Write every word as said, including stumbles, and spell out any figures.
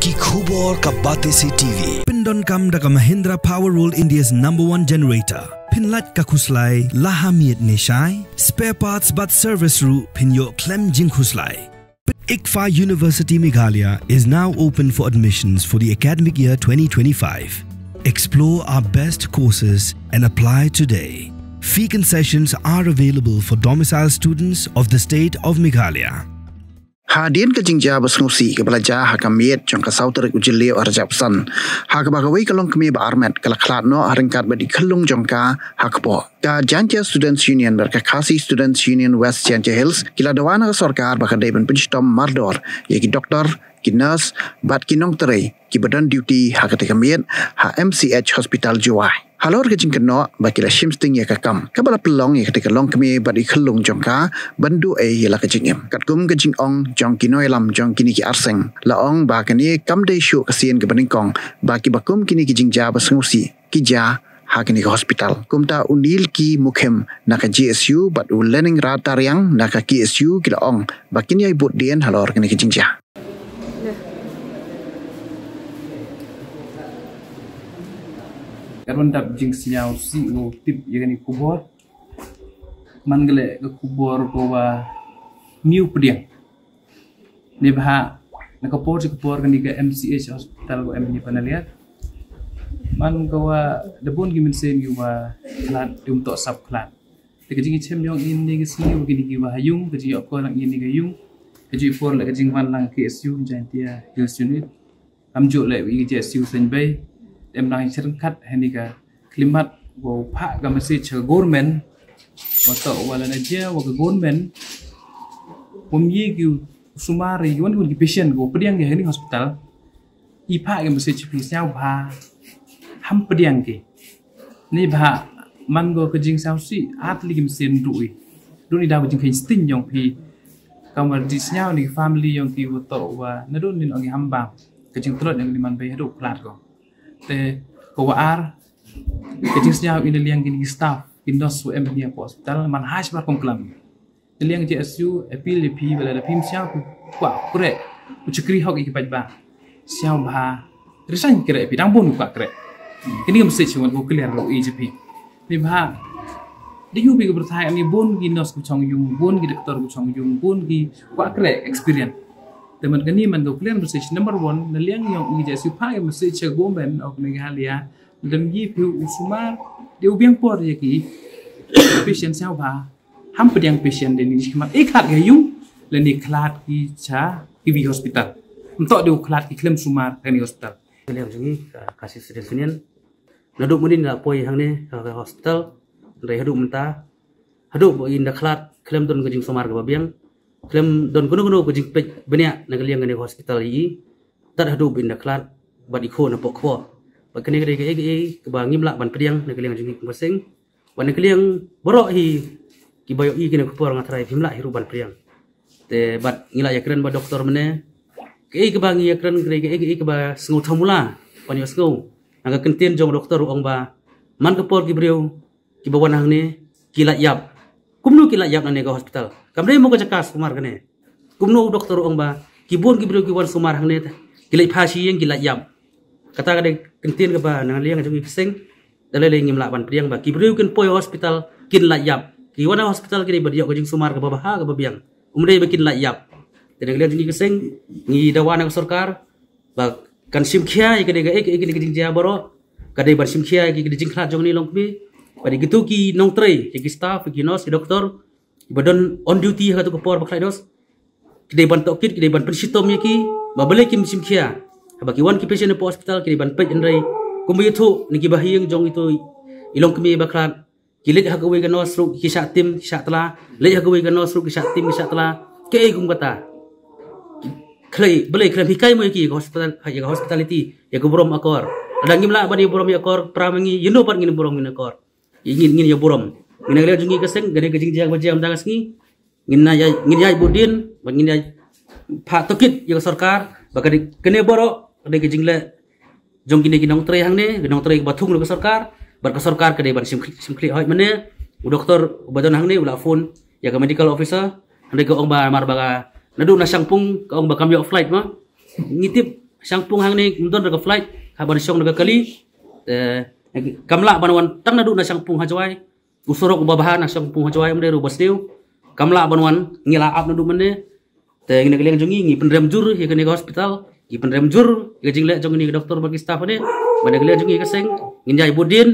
Ki khubor ka Batesi T V. Pyndonkam da ka Mahindra Power World, India's number one generator. Pynlait ka khuslai la ha miet ne shai. Spare parts bad service ruh pynïoh khlem jingkhuslai. ICFAI University Meghalaya is now open for admissions for the academic year twenty twenty-five. Explore our best courses and apply today. Fee concessions are available for domicile students of the state of Meghalaya. Hadien ka jingjia ba sngewsih kaba la jia ha ka miet jong ka saw tarik u Jylliew arhajar arphew san, ha kaba kawei ka longkmie ba armet ka la khlad noh ha ryngkat bad i khyllung jong ka ha kpoh. Ka Jaintia Students Union bad ka Khasi Students Union West Jaintia Hills ki la dawa na ka sorkar ba ka dei ban pynshitom mardor ïa ki doktor, ki nurse bad ki nongtrei kiba don duty ha katei ka miet ha M C H Hospital Jowai. Halor ka jingkynnoh ba ki la shim sting ïa ka kam, kaba la pynlong ïa katei ka longkmie bad i khyllung jong ka ban duh ei ïa la ka jingim. Katkum ka jingong jong ki nongïalam jong kine ki arseng, la ong ba kane kam dei shuh ka sien kaba nyngkong ba kiba kum kine ki jingjia ba sngewsih ki jia ha kane ka hospital. Kumta u Nilki Mukhim na ka J S U bad u Leningrad Tariang na ka K S U ki la ong ba kin ïai bud dien halor kane ka jingjia. Ka ruh dap jingsngewsih u tip ïa kane ka khubor. Man ka leh ka khubor ka wa miu pdiang. Ni bha na ka por ka por kane ka M C H hospital ka em ni Panalia. Man ka wa da bun ki mynsiem ki wa khlad, um toh sap khlad. Te ka jingïachem jong ngi ni ka sngi wa kine ki wa ha ïung, ka jingïoh ko lang ngi ni ka ïung. Ka jingïoh por la ka jingwan lang K S U Jaintia Hills Unit. Kam ju leh wi J S U seng bei. Em nang chereng kat hani ka klimat wa pha ka message ka government. Wa to wa la na je wa ka government. Wa mi ki sumar ri wan ki patient ko pdiang ki hani hospital. I pha ka message phi sñiaw bha. Ham pdiang ki. Ni bha man go ka jingsngewsih at li ki mynsiem ruh i. Ruh ni daw jingkheiñ sting jong phi. Kamar di sñiaw ni family jong ki wa to wa na dun ni ong i ham bam. Ka jingtlot jong ni man bei haduh khlad ko. Te ka wa ar ka jingsñiaw ina liang ki ni staff ki nurse wa em ni ha hospital man hash bar kom klam. Ina liang J S U appeal ïa phi ba la da phim sñiaw ku kwah kreh u chakri hok ïa ki paidbah. Sñiaw bha resign kreh phi dang bun kwah kreh. Kini ka message wan ko clear lo i je phi. Ni bha da yu phi ka pyrthai ani bun ki nurse ku chong yung, bun ki doctor ku chong yung, bun ki kwah kreh experience. Te man kani man ko clear message number one na liang yong i J S U pha ka message cha government of Meghalaya. Dam yi phi u sumar de u biang por ïa ki patient sñiaw bha. Ham pdiang patient de ni khmat i khlad ga yung le ni khlad ki cha ki bi hospital. Mtok de u khlad ki khlem sumar ka ni hospital. Kaliang jong i ka Khasi Students Union. Naduh munin la poi hangne ka hospital. Dei haduh mynta. Haduh ba in da khlad khlem don ka jingsumar kaba biang. Khlem don kano kano ka jingpeit bniah na ka liang ka ni hospital i. Tad haduh ba in da khlad bad i kho na pok kho. Bad kane ka dei ka ei ka ei kaba ngim lah ban pdiang na ka liang jong i kaba seng. Wan ka liang baroh hi kiba ïohi kine ka por nga trai phim lah hi ruh ban pdiang. Te bad ngi lah ïakren ba doktor mene. Kaei kaba ngi ïakren kaei kaei kaba sngew thamula. Ban ïoh sngew. Nga ka kyntien jong doktor ong ba man ka por ki briew kiba wan hangne ki lait ïap. Kumno ki lait ïap na ne ka hospital? Kam dei mo ka jaka sumar kane. Kumno u doktor ong ba ki bun ki briew ki wan sumar hangne ta ki leit pha shi ïing ki lait ïap. Kata ka dei kyntien kaba na liang jong i pseng. Da lei lei ngim lah ban pdiang ba ki briew kin poi hospital kin lait ïap. Ki wan hospital ki dei ba diok ka jingsumar kaba bha kaba biang. Um dei ba kin lait ïap. Te na liang jong i pseng ngi dawa na ka sorkar ba kan shim khia ïa ka dei ka ek ek ka jingjia baroh. Ka dei ban shim khia ïa ka dei jingkhlad jong ni longkmie. Ba dei kitu ki nongtrei ki staff ki nurse ki doktor. Ba don on duty ha katu ka por ba khlaidos. Ki dei ban tohkit ki dei ban pynshitom ïa ki ba balei kim shim khia. Haba ki wan ki patient na hospital ki dei ban peit hynrei kumba ïathuh na ki bahaïing jong itu i longkmie ba khlad. Ki leit ha kawei ka nurse ruh ki shah tim ki shah tla. Leit ha kawei ka nurse ruh ki shah tim ki shah tla. Kaei kum kata. Khlei balei khlem hikai mo ïa ki ka hospital ïa ka hospitality ïa ka burom akor. Lada ngim lah ban ïa burom ïa akor pra ma ngi ïa no pat ngin burom ngin akor. Ngin ngin ïa burom. Ngin ïa leh jong ngi ka seng, ngin ïa ka jingjia ba jia mynta ka sngi. Ngin ïa ngin ïa budin, ba ngin ïa pha tokit ïa ka sorkar, ba ka dei kane baroh, ka dei ka jingleh jong kine ki nongtrei hangne, ki nongtrei ba thung ka sorkar, bad ka sorkar ka dei ban shim shim khlieh hoi mane, u doktor ba don hangne, u la phone ïa ka medical officer, hangne ka ong ba mar ba ka naduh na Shangpung, ka ong ba kam ïoh flight ma. Ngi tip Shangpung hangne ym don re ka flight, ha ban shong re ka kali. Te kam lah ban wan tang naduh na Shangpung ha Jowai. U surok uba bha na Shangpung ha Jowai ym dei re uba sniew. Kam lah ban wan, ngi la ap naduh mynne. Te ngi na ka liang jong ngi ngi pynrem jur ïa kane ka hospital, ngi pynrem jur ïa ka jingleh jong ngi ka doktor bad ki staff ne. Ba na ka liang jong ngi ka seng ngin ïai bud dien.